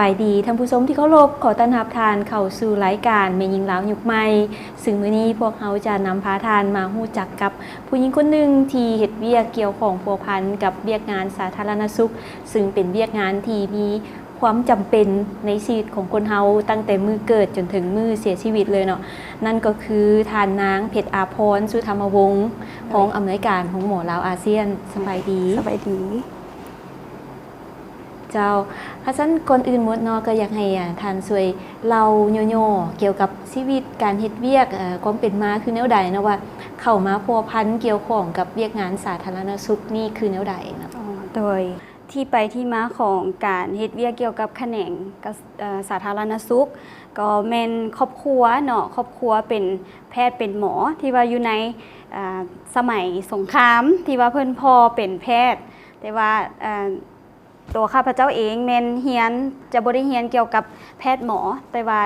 ສະບາຍດີທ່ານຜູ້ຊົມທີ່ເຄົາລົບ, ຂໍຕ້ອນຮັບທ່ານເຂົ້າສູ່ລາຍການແມ່ຍິງລາວຍຸກໃໝ່, ຊຶ່ງມື້ນີ້ພວກເຮົາຈະນຳພາທ່ານມາຮູ້ຈັກກັບຜູ້ຍິງຄົນໜຶ່ງທີ່ເຮັດວຽກກ່ຽວຂ້ອງພົວພັນກັບວຽກງານສາທາລະນະສຸກ, ຊຶ່ງເປັນວຽກງານທີ່ມີຄວາມຈຳເປັນໃນຊີວິດຂອງຄົນເຮົາຕັ້ງແຕ່ມື້ເກີດຈົນເຖິງມື້ເສຍຊີວິດເລີຍເນາະ, ນັ້ນກໍຄືທ່ານນາງ ເພັດອາພອນ ສຸທຳມະວົງ, ຮອງອຳນວຍການໂຮງໝໍລາວອາຊຽນ. ສະບາຍດີ. ສະບາຍດີ. ເຈົ້າ, ຄັນຊັ້ນກ່ອນອື່ນໝົດເນາະ ກໍຢາກໃຫ້ ອາ ທ່ານຊ່ວຍເລົ່າຫຍໍ້ໆກ່ຽວກັບຊີວິດການເຮັດວຽກ ເອີ ຄວາມເປັນມາຄືແນວໃດເນາະ ວ່າເຂົ້າມາພົວພັນກ່ຽວຂ້ອງກັບວຽກງານສາທາລະນະສຸກນີ້ຄືແນວໃດເນາະ? ອໍ ໂດຍ ທີ່ໄປທີ່ມາຂອງການເຮັດວຽກກ່ຽວກັບຂະແໜງ ເອີ ສາທາລະນະສຸກ ກໍແມ່ນຄອບຄົວເນາະ, ຄອບຄົວເປັນແພດເປັນໝໍ ທີ່ວ່າຢູ່ໃນ ອາ ສະໄໝສົງຄາມ ທີ່ວ່າເພິ່ນພໍ່ເປັນແພດ ແຕ່ວ່າ ອາ ຕົວຂ້າພະເຈົ້າເອງແມ່ນຮຽນ ຈະບໍ່ໄດ້ຮຽນກ່ຽວກັບແພດໝໍ, ແຕ່ວ່າ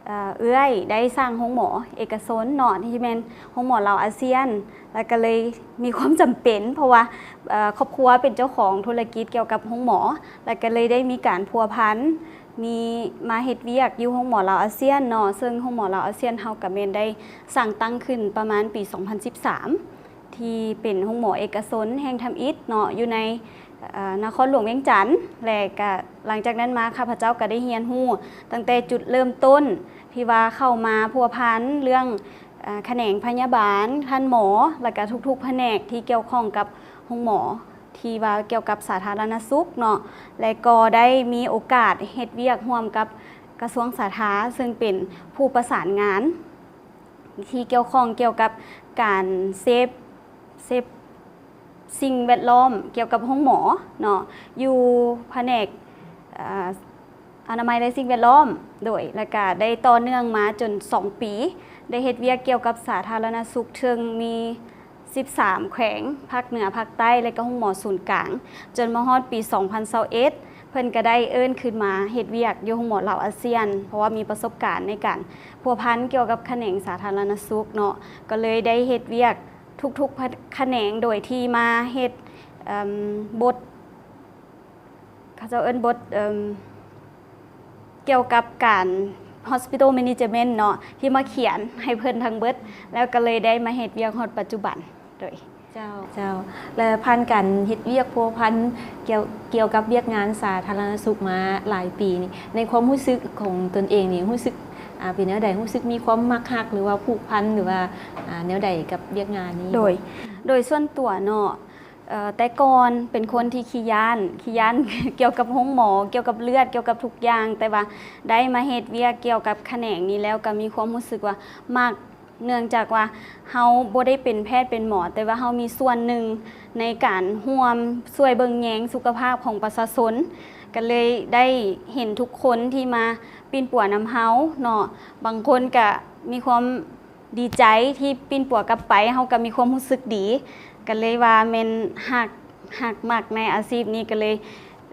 ເອີ ເອື້ອຍໄດ້ສ້າງໂຮງໝໍເອກະຊົນເນາະ ທີ່ແມ່ນໂຮງໝໍລາວອາຊຽນ ແລ້ວກໍເລີຍມີຄວາມຈຳເປັນ ເພາະວ່າ ເອີ ຄອບຄົວເປັນເຈົ້າຂອງທຸລະກິດກ່ຽວກັບໂຮງໝໍ ແລ້ວກໍເລີຍໄດ້ມີການພົວພັນ ມີມາເຮັດວຽກຢູ່ໂຮງໝໍລາວອາຊຽນເນາະ, ເຊິ່ງໂຮງໝໍລາວອາຊຽນເຮົາກໍແມ່ນໄດ້ສ້າງຕັ້ງຂຶ້ນປະມານປີສອງພັນສິບສາມ ທີ່ເປັນໂຮງໝໍເອກະຊົນແຫ່ງທຳອິດເນາະ ຢູ່ໃນ ເອີ ນະຄອນຫຼວງວຽງຈັນ ແລະ ກະຫຼັງຈາກນັ້ນມາ ຂ້າພະເຈົ້າກໍໄດ້ຮຽນຮູ້ຕັ້ງແຕ່ຈຸດເລີ່ມຕົ້ນ ທີ່ວ່າເຂົ້າມາພົວພັນເລື່ອງ ເອີ ຂະແໜງພະຍາບານ, ທ່ານໝໍ ແລ້ວກະທຸກໆພະແນກທີ່ກ່ຽວຂ້ອງກັບໂຮງໝໍ ທີ່ວ່າກ່ຽວກັບສາທາລະນະສຸກເນາະ ແລະ ກໍໄດ້ມີໂອກາດເຮັດວຽກຮ່ວມກັບກະຊວງສາທາ ເຊິ່ງເປັນຜູ້ປະສານງານ ທີ່ກ່ຽວຂ້ອງກ່ຽວກັບການເຊບ ເຊບສິ່ງແວດລ້ອມ ກ່ຽວກັບໂຮງໝໍເນາະ ຢູ່ພະແນກ ເອີ ອະນາໄມ ແລະ ສິ່ງແວດລ້ອມ ໂດຍ ແລ້ວກະໄດ້ຕໍ່ເນື່ອງມາຈົນສອງປີ ໄດ້ເຮັດວຽກກ່ຽວກັບສາທາລະນະສຸກ ເຊິ່ງມີສິບສາມແຂວງ ພາກເໜືອ ພາກໃຕ້ ແລະ ກະໂຮງໝໍສູນກາງ ຈົນມາຮອດປີສອງພັນຊາວເອັດ ເພິ່ນກະໄດ້ເອີ້ນຂຶ້ນມາເຮັດວຽກຢູ່ໂຮງໝໍລາວອາຊຽນ ເພາະວ່າມີປະສົບການໃນການພົວພັນກ່ຽວກັບຂະແໜງສາທາລະນະສຸກເນາະ ກໍເລີຍໄດ້ເຮັດວຽກທຸກໆຂະແໜງ ໂດຍທີ່ມາເຮັດ ເອີ ບົດ ເຂົາເຈົ້າເອີ້ນບົດ ເອີ ກ່ຽວກັບການ Hospital Management ເນາະ ທີ່ມາຂຽນໃຫ້ເພິ່ນທັງເບິດ ແລ້ວກໍເລີຍໄດ້ມາເຮັດວຽກຮອດປັດຈຸບັນ. ໂດຍ ເຈົ້າ ເຈົ້າ ແລະ ຜ່ານການເຮັດວຽກພົວພັນກ່ຽວ ກ່ຽວກັບວຽກງານສາທາລະນະສຸກມາຫຼາຍປີນີ້ ໃນຄວາມຮູ້ສຶກຂອງຕົນເອງນີ້ ຮູ້ສຶກ ອາ ເປັນແນວໃດ? ຮູ້ສຶກມີຄວາມມັກຮັກ ຫຼືວ່າຜູກພັນ ຫຼືວ່າ ອາ ແນວໃດກັບວຽກງານນີ້? ໂດຍ ໂດຍສ່ວນຕົວເນາະ ເອີ ແຕ່ກ່ອນເປັນຄົນທີ່ຂີ້ຢ້ານ ຂີ້ຢ້ານກ່ຽວກັບໂຮງໝໍ ກ່ຽວກັບເລືອດ ກ່ຽວກັບທຸກຢ່າງ ແຕ່ວ່າໄດ້ມາເຮັດວຽກກ່ຽວກັບຂະແໜງນີ້ແລ້ວ ກໍມີຄວາມຮູ້ສຶກວ່າມັກ ເນື່ອງຈາກວ່າເຮົາບໍ່ໄດ້ເປັນແພດເປັນໝໍ ແຕ່ວ່າເຮົາມີສ່ວນໜຶ່ງໃນການຮ່ວມຊ່ວຍເບິ່ງແຍງສຸຂະພາບຂອງປະຊາຊົນ ກໍເລີຍໄດ້ເຫັນທຸກຄົນທີ່ມາປິ່ນປົວນຳເຮົາເນາະ ບາງຄົນກະມີຄວາມ ດີໃຈທີ່ປິ່ນປົວກັບໄປ ເຮົາກໍມີຄວາມຮູ້ສຶກດີ ກໍເລີຍວ່າແມ່ນຮັກ ຮັກມັກໃນອາຊີບນີ້ ກໍເລີຍ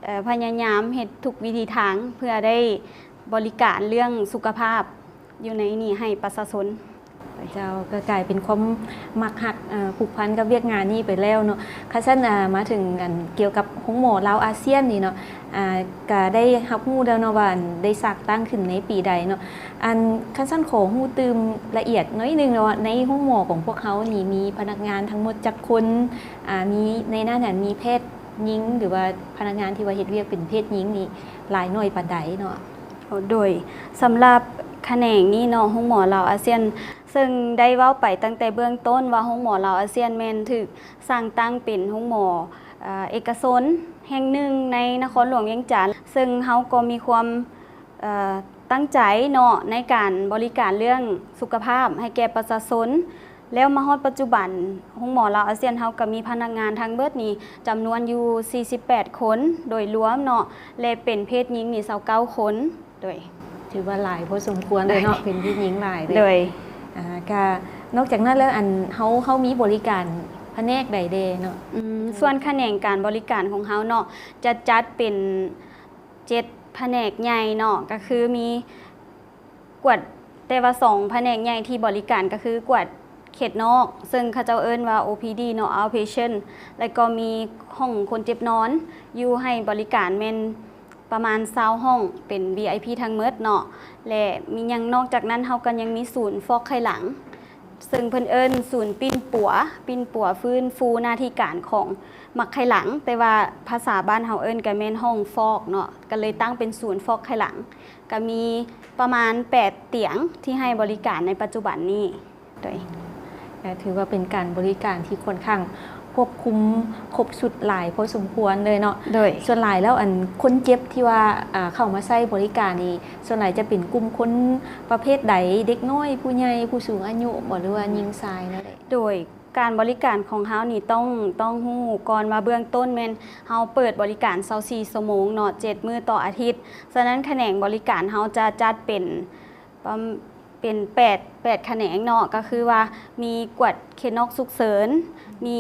ເອີ ພະຍາຍາມເຮັດທຸກວິທີທາງ ເພື່ອໄດ້ບໍລິການເລື່ອງສຸຂະພາບຢູ່ໃນນີ້ໃຫ້ປະຊາຊົນ. ເຈົ້າ ກໍກາຍເປັນຄວາມມັກຮັກ ເອີ ຜູກພັນກັບວຽກງານນີ້ໄປແລ້ວເນາະ. ຄັນຊັ້ນ ອາ ມາເຖິງອັນກ່ຽວກັບໂຮງໝໍລາວອາຊຽນນີ້ເນາະ ອາ ກະໄດ້ຮັບຮູ້ແລ້ວເນາະວ່າ ອັນ ໄດ້ສ້າງຕັ້ງຂຶ້ນໃນປີໃດເນາະ. ອັນ ຄັນຊັ້ນຂໍຮູ້ຕື່ມລະອຽດໜ້ອຍໜຶ່ງເນາະວ່າ ໃນໂຮງໝໍຂອງພວກເຮົານີ້ ມີພະນັກງານທັງໝົດຈັກຄົນ? ອາ ມີ ໃນນັ້ນຫັ້ນມີແພດຍິງ ຫຼືວ່າພະນັກງານທີ່ວ່າເຮັດວຽກເປັນເພດຍິງນີ້ ຫຼາຍໜ້ອຍປານໃດເນາະ? ໂດຍ ສຳລັບຂະແໜງນີ້ເນາະ ໂຮງໝໍລາວອາຊຽນ ເຊິ່ງໄດ້ເວົ້າໄປຕັ້ງແຕ່ເບື້ອງຕົ້ນວ່າ ໂຮງໝໍລາວອາຊຽນແມ່ນຖືກສ້າງຕັ້ງເປັນໂຮງໝໍ ເອີ ເອກະຊົນແຫ່ງໜຶ່ງໃນນະຄອນຫຼວງວຽງຈັນ ເຊິ່ງເຮົາກໍມີຄວາມ ເອີ ຕັ້ງໃຈເນາະ ໃນການບໍລິການເລື່ອງສຸຂະພາບໃຫ້ແກ່ປະຊາຊົນ ແລ້ວມາຮອດປັດຈຸບັນ ໂຮງໝໍລາວອາຊຽນເຮົາກໍມີພະນັກງານທັງເບິດນີ້ຈຳນວນຢູ່ສີ່ສິບແປດຄົນໂດຍລວມເນາະ ແລະ ເປັນເພດຍິງນີ້ຊາວເກົ້າຄົນ. ໂດຍ ຖືວ່າຫຼາຍພໍສົມຄວນເລີຍເນາະ ເປັນເພດຍິງຫຼາຍເລີຍ. ໂດຍ ອາ ກະນອກຈາກນັ້ນແລ້ວ ອັນ ເຮົາ ເຮົາມີບໍລິການພະແນກໃດແດ່ເນາະ? ອືມ ສ່ວນຂະແໜງການບໍລິການຂອງເຮົາເນາະ ຈະຈັດເປັນເຈັດພະແນກໃຫຍ່ເນາະ ກະຄືມີກວດ ແຕ່ວ່າສອງພະແນກໃຫຍ່ທີ່ບໍລິການ ກະຄືກວດເຂດນອກ ເຊິ່ງເຂົາເຈົ້າເອີ້ນວ່າ ໂອພີດີ ເນາະ outpatient ແລະ ກໍມີຫ້ອງຄົນເຈັບນອນ ຢູ່ໃຫ້ບໍລິການແມ່ນ ປະມານຊາວຫ້ອງ ເປັນ ວີໄອພີ ທັງໝົດເນາະ ແລະ ມີຫຍັງ ນອກຈາກນັ້ນເຮົາກໍຍັງມີສູນຟອກໄຂ່ຫຼັງ ເຊິ່ງເພິ່ນເອີ້ນສູນປິ່ນປົວ ປິ່ນປົວຟື້ນຟູໜ້າທີ່ການຂອງໝາກໄຂ່ຫຼັງ ແຕ່ວ່າພາສາບ້ານເຮົາເອີ້ນກໍແມ່ນຫ້ອງຟອກເນາະ ກໍເລີຍຕັ້ງເປັນສູນຟອກໄຂ່ຫຼັງ ກໍມີປະມານແປດຕຽງທີ່ໃຫ້ບໍລິການໃນປັດຈຸບັນນີ້. ໂດຍ ກໍຖືວ່າເປັນການບໍລິການທີ່ຂ້ອນຂ້າງຄວບຄຸມຄົບຊຸດຫຼາຍພໍສົມຄວນເລີຍເນາະ. ໂດຍ ສ່ວນຫຼາຍແລ້ວ ອັນ ຄົນເຈັບທີ່ວ່າ ອ່າ ເຂົ້າມາໃຊ້ບໍລິການນີ້ ສ່ວນຫຼາຍຈະເປັນກຸ່ມຄົນປະເພດໃດ? ເດັກນ້ອຍ, ຜູ້ໃຫຍ່, ຜູ້ສູງອາຍຸບໍ ຫຼືວ່າຍິງຊາຍແນວໃດ? ໂດຍ ການບໍລິການຂອງເຮົານີ້ຕ້ອງ ຕ້ອງຮູ້ກ່ອນວ່າເບື້ອງຕົ້ນແມ່ນເຮົາເປີດບໍລິການຊາວສີ່ຊົ່ວໂມງເນາະ ເຈັດມື້ຕໍ່ອາທິດ. ສະນັ້ນຂະແໜງບໍລິການເຮົາຈະຈັດເປັນ ປະມານ ເປັນແປດ ແປດຂະແໜງເນາະ ກໍຄືວ່າມີກວດເຄສນອກສຸກເສີນ, ມີ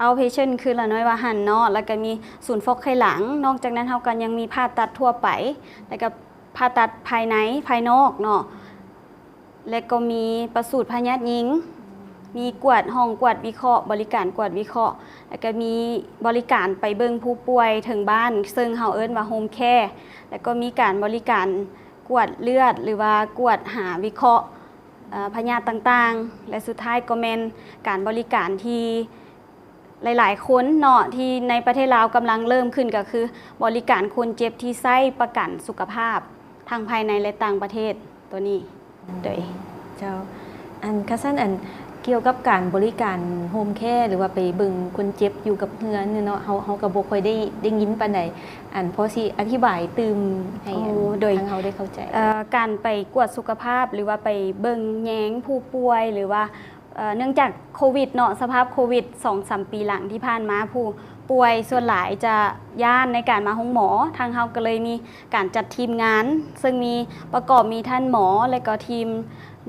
outpatient ຄືລານ້ອຍວ່າຫັ້ນເນາະ ແລ້ວກໍມີສູນຟອກໄຂ່ຫຼັງ. ນອກຈາກນັ້ນເຮົາກໍຍັງມີຜ່າຕັດທົ່ວໄປ ແລ້ວກໍຜ່າຕັດພາຍໃນ ພາຍນອກເນາະ ແລ້ວກໍມີປະສູດພະຍາດຍິງ, ມີກວດ ຫ້ອງກວດວິເຄາະ ບໍລິການກວດວິເຄາະ ແລ້ວກໍມີບໍລິການໄປເບິ່ງຜູ້ປ່ວຍເຖິງບ້ານ ເຊິ່ງເຮົາເອີ້ນວ່າ home care ແລ້ວກໍມີການບໍລິການ ກວດເລືອດ ຫຼືວ່າກວດຫາວິເຄາະ ເອີ ພະຍາດຕ່າງໆ ແລະ ສຸດທ້າຍກໍແມ່ນການບໍລິການທີ່ຫຼາຍໆຄົນເນາະ ທີ່ໃນປະເທດລາວກຳລັງເລີ່ມຂຶ້ນ ກໍຄືບໍລິການຄົນເຈັບທີ່ໃຊ້ປະກັນສຸຂະພາບ ທັງພາຍໃນ ແລະ ຕ່າງປະເທດ ໂຕນີ້. ໂດຍ ເຈົ້າ ອັນ ຄັນຊັ້ນ ອັນ ກ່ຽວກັບການບໍລິການ home care ຫຼືວ່າໄປເບິ່ງຄົນເຈັບຢູ່ກັບເຮືອນນີ້ເນາະ ເຮົາ ເຮົາກໍບໍ່ຄ່ອຍໄດ້ ໄດ້ຍິນປານໃດ ອັນ ພໍຊິອະທິບາຍຕື່ມໃຫ້ ໂອ້ ອັນ ໂດຍ ທາງເຮົາໄດ້ເຂົ້າໃຈ? ເອີ ການໄປກວດສຸຂະພາບ ຫຼືວ່າໄປເບິ່ງແຍງຜູ້ປ່ວຍ ຫຼືວ່າ ເອີ ເນື່ອງຈາກໂຄວິດເນາະ ສະພາບໂຄວິດສອງສາມປີຫຼັງທີ່ຜ່ານມາ ຜູ້ປ່ວຍສ່ວນຫຼາຍຈະຢ້ານໃນການມາໂຮງໝໍ. ທາງເຮົາກໍເລີຍມີການຈັດທີມງານ ເຊິ່ງມີປະກອບມີທ່ານໝໍ ແລະ ກໍທີມ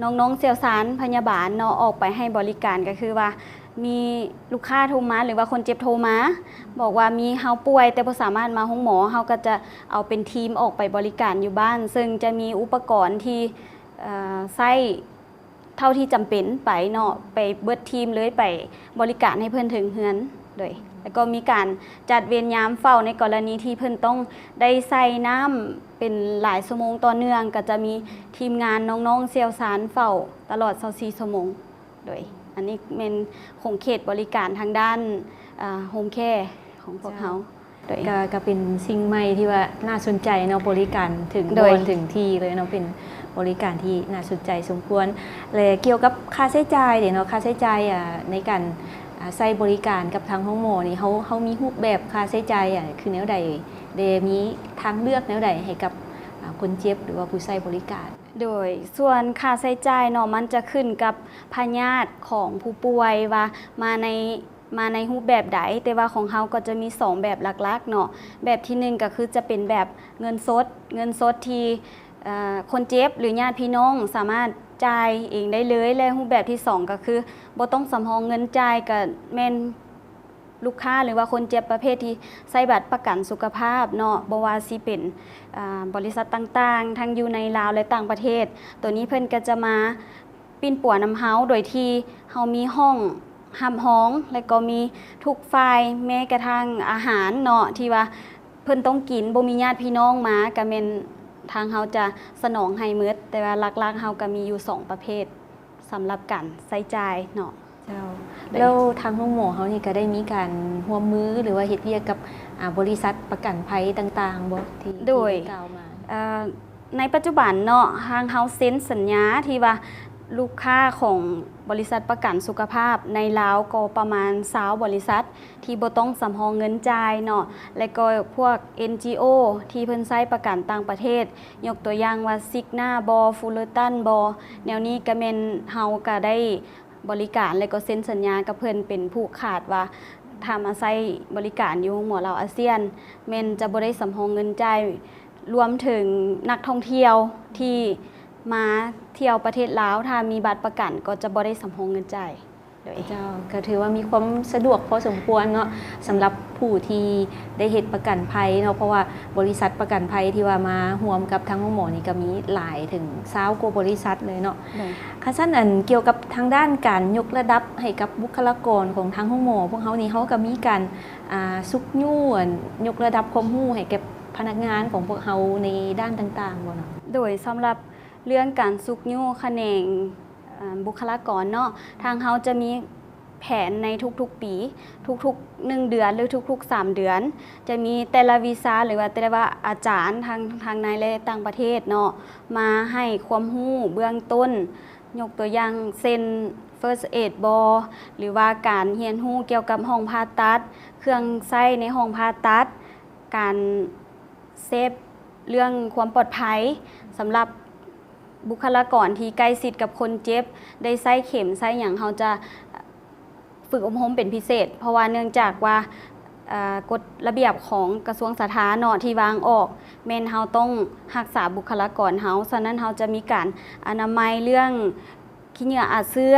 ນ້ອງໆຊ່ຽວຊານພະຍາບານເນາະ ອອກໄປໃຫ້ບໍລິການ ກໍຄືວ່າມີລູກຄ້າໂທມາ ຫຼືວ່າຄົນເຈັບໂທມາ ບອກວ່າມີເຮົາປ່ວຍແຕ່ບໍ່ສາມາດມາໂຮງໝໍ ເຮົາກໍຈະເອົາເປັນທີມອອກໄປບໍລິການຢູ່ບ້ານ ເຊິ່ງຈະມີອຸປະກອນທີ່ ເອີ ໃຊ້ ເທົ່າທີ່ຈຳເປັນໄປເນາະ ໄປເບິດທີມເລີຍ ໄປບໍລິການໃຫ້ເພິ່ນເຖິງເຮືອນ ໂດຍ ແລ້ວກໍມີການຈັດເວນຍາມເຝົ້າ ໃນກໍລະນີທີ່ເພິ່ນຕ້ອງໄດ້ໃສ່ນ້ຳເປັນຫຼາຍຊົ່ວໂມງຕໍ່ເນື່ອງ ກໍຈະມີທີມງານນ້ອງໆຊ່ຽວຊານເຝົ້າຕະຫຼອດຊາວສີ່ຊົ່ວໂມງ ໂດຍ ອັນນີ້ແມ່ນຂົງເຂດບໍລິການທາງດ້ານ ເອີ home care ຂອງພວກເຮົາ. ໂດຍ ກໍ ກໍເປັນສິ່ງໃໝ່ທີ່ວ່າໜ້າສົນໃຈເນາະ ບໍລິການເຖິງ ໂດຍ ບ່ອນເຖິງທີ່ເລີຍເນາະ ເປັນບໍລິການທີ່ໜ້າສົນໃຈສົມຄວນ ແລະ ກ່ຽວກັບຄ່າໃຊ້ຈ່າຍເດເນາະ ຄ່າໃຊ້ຈ່າຍ ອ່າ ໃນການ ອ່າ ໃຊ້ບໍລິການກັບທາງໂຮງໝໍນີ້ ເຮົາ ເຮົາມີຮູບແບບຄ່າໃຊ້ຈ່າຍ ອ່າ ຄືແນວໃດ ແລະ ມີທາງເລືອກແນວໃດໃຫ້ກັບ ອ່າ ຄົນເຈັບ ຫຼືວ່າຜູ້ໃຊ້ບໍລິການ? ໂດຍ ສ່ວນຄ່າໃຊ້ຈ່າຍເນາະ ມັນຈະຂຶ້ນກັບພະຍາດຂອງຜູ້ປ່ວຍວ່າມາໃນ ມາໃນຮູບແບບໃດ ແຕ່ວ່າຂອງເຮົາກໍຈະມີສອງແບບຫຼັກໆເນາະ ແບບທີໜຶ່ງກໍຄືຈະເປັນແບບເງິນສົດ ເງິນສົດທີ່ ເອີ ຄົນເຈັບ ຫຼື ຍາດພີ່ນ້ອງສາມາດຈ່າຍເອງໄດ້ເລີຍ ແລະ ຮູບແບບທີສອງກໍຄືບໍ່ຕ້ອງສຳຮອງເງິນຈ່າຍ ກໍແມ່ນລູກຄ້າ ຫຼືວ່າຄົນເຈັບປະເພດທີ່ໃຊ້ບັດປະກັນສຸຂະພາບເນາະ ບໍ່ວ່າຊິເປັນ ອາ ບໍລິສັດຕ່າງໆ ທັງຢູ່ໃນລາວ ແລະ ຕ່າງປະເທດ ໂຕນີ້ເພິ່ນກໍຈະມາ ປິ່ນປົວນຳເຮົາ ໂດຍທີ່ເຮົາມີຫ້ອງຮັບຮອງ ແລະ ກໍມີທຸກຝ່າຍ ແມ້ກະທັ້ງອາຫານເນາະ ທີ່ວ່າເພິ່ນຕ້ອງກິນ ບໍ່ມີຍາດພີ່ນ້ອງມາ ກະແມ່ນທາງເຮົາຈະສະໜອງໃຫ້ໝົດ ແຕ່ວ່າຫຼັກໆເຮົາກະມີຢູ່ສອງປະເພດ ສຳລັບການໃຊ້ຈ່າຍເນາະ. ເຈົ້າ ໂດຍ ແລ້ວທາງໂຮງໝໍເຮົານີ້ກະໄດ້ມີການຮ່ວມມື ຫຼືວ່າເຮັດວຽກກັບ ອາ ບໍລິສັດປະກັນໄພຕ່າງໆບໍ່ ທີ່ ໂດຍ ທີ່ໄດ້ກ່າວມາ? ເອີ ໃນປັດຈຸບັນເນາະ ທາງເຮົາເຊັນສັນຍາທີ່ວ່າລູກຄ້າຂອງບໍລິສັດປະກັນສຸຂະພາບໃນລາວກໍປະມານຊາວບໍລິສັດ ທີ່ບໍ່ຕ້ອງສຳຮອງເງິນຈ່າຍເນາະ ແລະ ກໍພວກ ເອັນຈີໂອ ທີ່ເພິ່ນໃຊ້ປະກັນຕ່າງປະເທດ ຍົກຕົວຢ່າງວ່າ ຊິກນາ ບໍ ຟູເລີຕັນ ບໍ ແນວນີ້ກະແມ່ນເຮົາກະໄດ້ ບໍລິການ ແລະ ກໍເຊັນສັນຍາກັບເພິ່ນເປັນຜູ້ຂາດວ່າ ຖ້າມາໃຊ້ບໍລິການຢູ່ໂຮງໝໍລາວອາຊຽນ ແມ່ນຈະບໍ່ໄດ້ສຳຮອງເງິນຈ່າຍ ລວມເຖິງນັກທ່ອງທ່ຽວທີ່ມາທ່ຽວປະເທດລາວ ຖ້າມີບັດປະກັນກໍຈະບໍ່ໄດ້ສຳຮອງເງິນຈ່າຍ. ໂດຍ ເຈົ້າ ກໍຖືວ່າມີຄວາມສະດວກພໍສົມຄວນເນາະ ສຳລັບຜູ້ທີ່ໄດ້ເຮັດປະກັນໄພເນາະ ເພາະວ່າບໍລິສັດປະກັນໄພທີ່ວ່າມາຮ່ວມກັບທາງໂຮງໝໍນີ້ກໍມີຫຼາຍເຖິງຊາວກວ່າບໍລິສັດເລີຍເນາະ. ໂດຍ ຄັນຊັ້ນ ອັນ ກ່ຽວກັບທາງດ້ານການຍົກລະດັບໃຫ້ກັບບຸກຄະລາກອນຂອງທາງໂຮງໝໍພວກເຮົານີ້ ເຮົາກໍມີການ ອ່າ ຊຸກຍູ້ ຍົກລະດັບຄວາມຮູ້ໃຫ້ແກ່ ພະນັກງານຂອງພວກເຮົາໃນດ້ານຕ່າງໆບໍ່ເນາະ? ໂດຍ ສຳລັບເລື່ອງການຊຸກຍູ້ຂະແໜງ ເອີ່ມ ບຸກຄະລາກອນເນາະ, ທາງເຮົາຈະມີແຜນໃນທຸກໆປີ, ທຸກໆໜຶ່ງເດືອນ ຫຼື ທຸກໆສາມເດືອນ ຈະມີແຕ່ລະວິຊາ ຫຼືວ່າແຕ່ລະອາຈານ ທັງ ທັງໃນ ແລະ ຕ່າງປະເທດເນາະ ມາໃຫ້ຄວາມຮູ້ເບື້ອງຕົ້ນ, ຍົກຕົວຢ່າງເຊັ່ນ First Aid ບໍ ຫຼືວ່າການຮຽນຮູ້ກ່ຽວກັບຫ້ອງຜ່າຕັດ, ເຄື່ອງໃຊ້ໃນຫ້ອງຜ່າຕັດ, ການເຊບເລື່ອງຄວາມປອດໄພ ສຳລັບບຸກຄະລາກອນທີ່ໃກ້ຊິດກັບຄົນເຈັບ, ໄດ້ໃຊ້ເຂັມໃຊ້ຫຍັງ ເຮົາຈະຝຶກອົບຮົມເປັນພິເສດ ເພາະວ່າເນື່ອງຈາກວ່າ ເອີ່ ກົດລະບຽບຂອງກະຊວງສາທາເນາະ ທີ່ວາງອອກ ແມ່ນເຮົາຕ້ອງຮັກສາບຸກຄະລາກອນເຮົາ, ສະນັ້ນເຮົາຈະມີການອະນາໄມເລື່ອງ ຂີ້ເຫຍື້ອອາເຊື້ອ,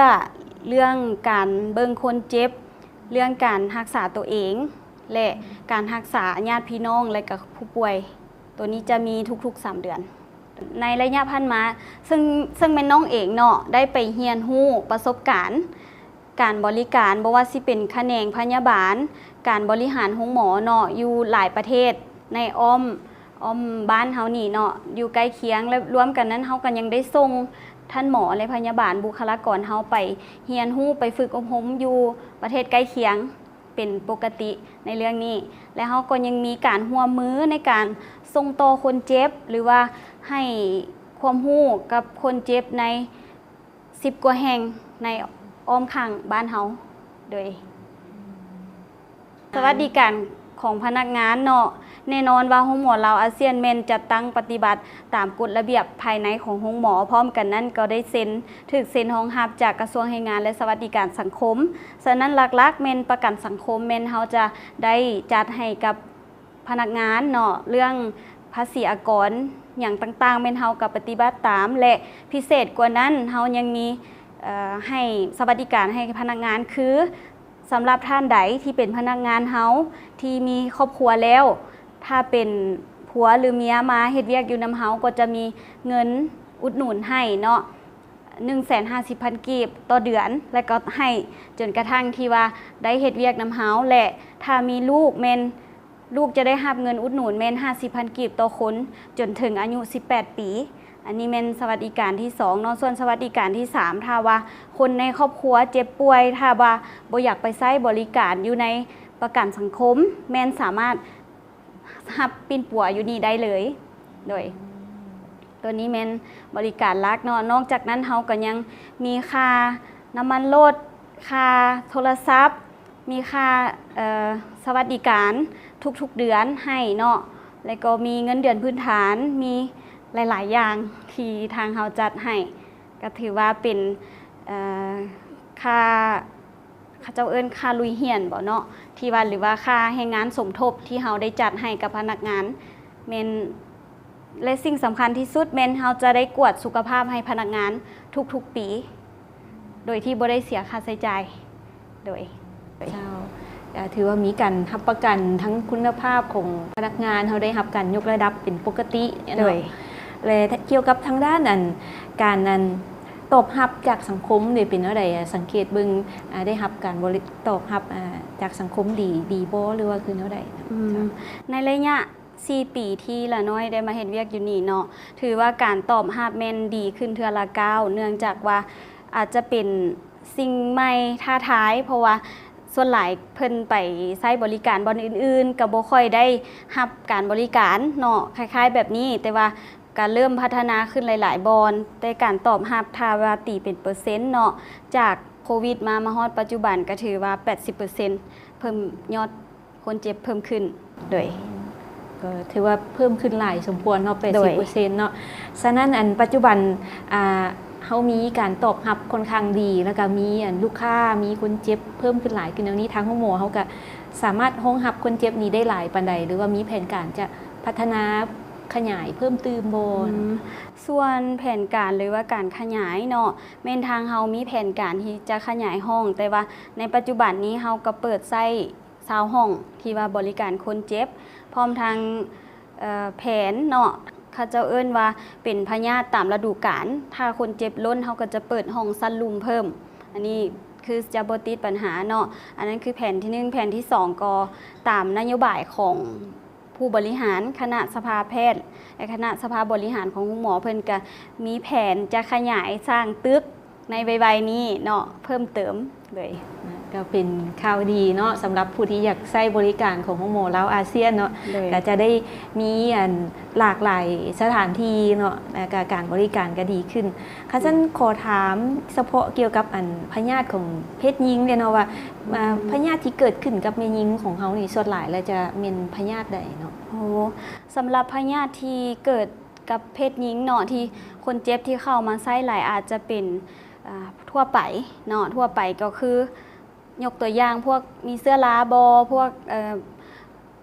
ເລື່ອງການເບິ່ງຄົນເຈັບ, ເລື່ອງການຮັກສາຕົວເອງ ແລະ ການຮັກສາຍາດພີ່ນ້ອງ ແລະ ກະຜູ້ປ່ວຍ. ໂຕນີ້ຈະມີທຸກໆສາມເດືອນ. ໃນໄລຍະຜ່ານມາ ເຊິ່ງ ເຊິ່ງແມ່ນນ້ອງເອງເນາະ ໄດ້ໄປຮຽນຮູ້ປະສົບການການບໍລິການ, ບໍ່ວ່າຊິເປັນຂະແໜງພະຍາບານ, ການບໍລິຫານໂຮງໝໍເນາະ ຢູ່ຫຼາຍປະເທດໃນອ້ອມ ອ້ອມບ້ານເຮົານີ້ເນາະ ຢູ່ໃກ້ຄຽງ ແລະ ລວມກັນນັ້ນ ເຮົາກໍຍັງໄດ້ສົ່ງທ່ານໝໍ ແລະ ພະຍາບານ ບຸກຄະລາກອນເຮົາໄປຮຽນຮູ້ ໄປຝຶກອົບຮົມຢູ່ປະເທດໃກ້ຄຽງເປັນປົກກະຕິໃນເລື່ອງນີ້ ແລະ ເຮົາກໍຍັງມີການຮ່ວມມືໃນການສົ່ງຕໍ່ຄົນເຈັບ ຫຼືວ່າໃຫ້ຄວາມຮູ້ກັບຄົນເຈັບໃນ ສິບກວ່າແຫ່ງໃນອ້ອມຂ້າງບ້ານເຮົາ. ໂດຍ ສະຫວັດດີການຂອງພະນັກງານເນາະ, ແນ່ນອນວ່າໂຮງໝໍລາວອາຊຽນແມ່ນຈັດຕັ້ງປະຕິບັດຕາມກົດລະບຽບພາຍໃນຂອງໂຮງໝໍ, ພ້ອມກັນນັ້ນກໍໄດ້ເຊັນ ຖືກເຊັນຮອງຮັບຈາກກະຊວງແຮງງານ ແລະ ສະຫວັດດີການສັງຄົມ. ສະນັ້ນ ຫຼັກໆແມ່ນປະກັນສັງຄົມ ແມ່ນເຮົາຈະໄດ້ຈັດໃຫ້ກັບ ພະນັກງານເນາະ ເລື່ອງພາສີອາກອນຫຍັງຕ່າງໆ ແມ່ນເຮົາກໍປະຕິບັດຕາມ ແລະ ພິເສດກວ່ານັ້ນ ເຮົາຍັງມີ ເອີ່ ໃຫ້ສະຫວັດດີການໃຫ້ພະນັກງານ ຄື ສຳລັບທ່ານໃດທີ່ເປັນພະນັກງານເຮົາທີ່ມີຄອບຄົວແລ້ວ ຖ້າເປັນຜົວ ຫຼື ເມຍມາເຮັດວຽກຢູ່ນຳເຮົາ ກໍຈະມີເງິນອຸດໜູນໃຫ້ເນາະ ໜຶ່ງແສນຫ້າສິບພັນກີບຕໍ່ເດືອນ ແລະ ກໍໃຫ້ຈົນກະທັ້ງທີ່ວ່າໄດ້ເຮັດວຽກນຳເຮົາ ແລະ ຖ້າມີລູກແມ່ນ ລູກຈະໄດ້ຮັບເງິນອຸດໜູນແມ່ນຫ້າສິບພັນກີບຕໍ່ຄົນ ຈົນເຖິງອາຍຸສິບແປດປີ. ອັນນີ້ແມ່ນສະຫວັດດີການທີສອງເນາະ. ສ່ວນສະຫວັດດີການທີສາມ ຖ້າວ່າຄົນໃນຄອບຄົວເຈັບປ່ວຍ ຖ້າວ່າບໍ່ຢາກໄປໃຊ້ບໍລິການຢູ່ໃນປະກັນສັງຄົມ ແມ່ນສາມາດຮັບປິ່ນປົວຢູ່ນີ້ໄດ້ເລີຍ. ໂດຍ ໂຕນີ້ແມ່ນບໍລິການຫຼັກເນາະ. ນອກຈາກນັ້ນ ເຮົາກໍຍັງມີຄ່ານ້ຳມັນລົດ, ຄ່າໂທລະສັບ, ມີຄ່າ ເອີ່ ສະຫວັດດີການທຸກໆເດືອນໃຫ້ເນາະ ແລ້ວກໍມີເງິນເດືອນພື້ນຖານ, ມີຫຼາຍໆຢ່າງທີ່ທາງເຮົາຈັດໃຫ້ ກໍຖືວ່າເປັນ ເອີ່ ຄ່າ ເຂົາເຈົ້າເອີ້ນຄ່າລຸຍຮຽນບໍເນາະ ທີ່ວ່າ ຫຼືວ່າຄ່າແຮງງານສົມທົບທີ່ເຮົາໄດ້ຈັດໃຫ້ກັບພະນັກງານ ແມ່ນ ແລະ ສິ່ງສຳຄັນທີ່ສຸດແມ່ນເຮົາຈະໄດ້ກວດສຸຂະພາບໃຫ້ພະນັກງານທຸກໆປີ ໂດຍທີ່ບໍ່ໄດ້ເສຍຄ່າໃຊ້ຈ່າຍ. ໂດຍ ເຈົ້າ ກໍຖືວ່າມີການຮັບປະກັນທັງຄຸນນະພາບຂອງພະນັກງານ ເຮົາໄດ້ຮັບການຍົກລະດັບເປັນປົກກະຕິເນາະ. ໂດຍ ແລະ ກ່ຽວກັບທາງດ້ານ ອັນ ການ ອັນ ຕອບຮັບຈາກສັງຄົມເດ ເປັນແນວໃດ? ສັງເກດເບິ່ງ ອາ ໄດ້ຮັບການບໍລິ ຕອບຮັບ ອາ ຈາກສັງຄົມດີ ດີບໍ່ ຫຼືວ່າຄືແນວໃດ? ອືມ ເຈົ້າ ໃນໄລຍະ ສີ່ປີທີ່ລານ້ອຍໄດ້ມາເຮັດວຽກຢູ່ນີ້ເນາະ ຖືວ່າການຕອບຮັບແມ່ນດີຂຶ້ນເທື່ອລະກ້າວ ເນື່ອງຈາກວ່າອາດຈະເປັນສິ່ງໃໝ່ທ້າທາຍ ເພາະວ່າສ່ວນຫຼາຍເພິ່ນໄປໃຊ້ບໍລິການບ່ອນອື່ນໆ ກໍບໍ່ຄ່ອຍໄດ້ຮັບການບໍລິການເນາະ ຄ້າຍໆແບບນີ້ ແຕ່ວ່າກໍເລີ່ມພັດທະນາຂຶ້ນຫຼາຍໆບ່ອນ ແຕ່ການຕອບຮັບ ຖ້າວ່າຕີເປັນເປີເຊັນເນາະ ຈາກໂຄວິດມາ ມາຮອດປັດຈຸບັນ ກໍຖືວ່າແປດສິບເປີເຊັນ ເພີ່ມຍອດ ຄົນເຈັບເພີ່ມຂຶ້ນ. ໂດຍ ກໍຖືວ່າເພີ່ມຂຶ້ນຫຼາຍສົມຄວນເນາະ ແປດສິບເປີເຊັນເນາະ. ສະນັ້ນ ອັນ ປັດຈຸບັນ ອາ ເຮົາມີການຕອບຮັບຂ້ອນຂ້າງດີ ແລ້ວກໍມີ ອັນ ລູກຄ້າ ມີຄົນເຈັບເພີ່ມຂຶ້ນຫຼາຍຂຶ້ນແນວນີ້ ທາງໂຮງໝໍເຮົາກໍສາມາດຮອງຮັບຄົນເຈັບນີ້ໄດ້ຫຼາຍປານໃດ ຫຼືວ່າມີແຜນການຈະພັດທະນາຂະຫຍາຍເພີ່ມຕື່ມບໍ່? ອືມ ສ່ວນແຜນການ ຫຼືວ່າການຂະຫຍາຍເນາະ ແມ່ນທາງເຮົາມີແຜນການທີ່ຈະຂະຫຍາຍຫ້ອງ ແຕ່ວ່າໃນປັດຈຸບັນນີ້ເຮົາກໍເປີດໃຊ້ ຊາວຫ້ອງທີ່ວ່າບໍລິການຄົນເຈັບ ພ້ອມທັງ ເອີ່ ແຜນເນາະ ເຂົາເຈົ້າເອີ້ນວ່າເປັນພະຍາດຕາມລະດູການ ຖ້າຄົນເຈັບລົ້ນ ເຮົາກໍຈະເປີດຫ້ອງຊັນຣູມເພີ່ມ ອັນນີ້ຄືຈະບໍ່ຕິດບັນຫາເນາະ. ອັນນັ້ນຄືແຜນທີໜຶ່ງ. ແຜນທີສອງ ກໍຕາມນະໂຍບາຍຂອງ ຜູ້ບໍລິຫານຄະນະສະພາແພດ ແລະ ຄະນະສະພາບໍລິຫານຂອງໂຮງໝໍ ເພິ່ນກະມີແຜນຈະຂະຫຍາຍສ້າງຕຶກໃນໄວໆນີ້ເນາະ ເພີ່ມເຕີມເລີຍ. ກໍເປັນຂ່າວດີເນາະ ສຳລັບຜູ້ທີ່ຢາກໃຊ້ບໍລິການຂອງໂຮງໝໍລາວອາຊຽນເນາະ ໂດຍ ກໍຈະໄດ້ມີອັນຫຼາກຫຼາຍສະຖານທີ່ເນາະ ແລະ ກະການບໍລິການກໍດີຂຶ້ນ. ຄັນຊັ້ນ ອືມ ຂໍຖາມສະເພາະກ່ຽວກັບອັນພະຍາດຂອງເພດຍິງເດເນາະ ວ່າ ອືມ ອາ ພະຍາດທີ່ເກີດຂຶ້ນກັບແມ່ຍິງຂອງເຮົານີ້ ສ່ວນຫຼາຍແລ້ວຈະແມ່ນພະຍາດໃດເນາະ? ໂອ້ ສຳລັບພະຍາດທີ່ເກີດກັບເພດຍິງເນາະ ທີ່ຄົນເຈັບທີ່ເຂົ້າມາໃຊ້ຫຼາຍອາດຈະເປັນ ອາ ທົ່ວໄປເນາະ ທົ່ວໄປກໍຄື ຍົກຕົວຢ່າງ ພວກມີເຊື້ອລາບໍ ພວກ ເອີ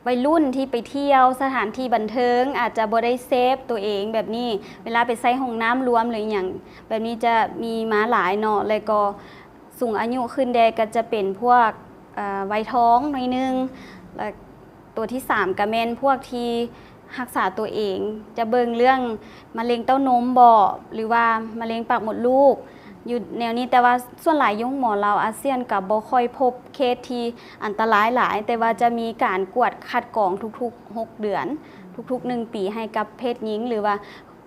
ໄວລຸ້ນທີ່ໄປທ່ຽວສະຖານທີ່ບັນເທີງ ອາດຈະບໍ່ໄດ້ເຊບຕົວເອງແບບນີ້ ເວລາໄປໃຊ້ຫ້ອງນ້ຳລວມ ຫຼື ອີ່ຫຍັງແບບນີ້ຈະມີມາຫຼາຍເນາະ ແລ້ວກໍສູງອາຍຸຂຶ້ນແດ່ກໍຈະເປັນພວກ ເອີ ໄວທອງໜ້ອຍໜຶ່ງ ແລ້ວຕົວທີສາມກໍແມ່ນພວກທີ່ ຮັກສາຕົວເອງ ຈະເບິ່ງເລື່ອງມະເຮັງເຕົ້ານົມບໍ ຫຼືວ່າມະເຮັງປາກມົດລູກ ຢູ່ແນວນີ້ ແຕ່ວ່າສ່ວນຫຼາຍຢູ່ໂຮງໝໍລາວອາຊຽນກໍບໍ່ຄ່ອຍພົບເຄສທີ່ອັນຕະລາຍຫຼາຍ ແຕ່ວ່າຈະມີການກວດຄັດກອງທຸກໆຫົກເດືອນ ທຸກໆໜຶ່ງປີ ໃຫ້ກັບເພດຍິງ ຫຼືວ່າ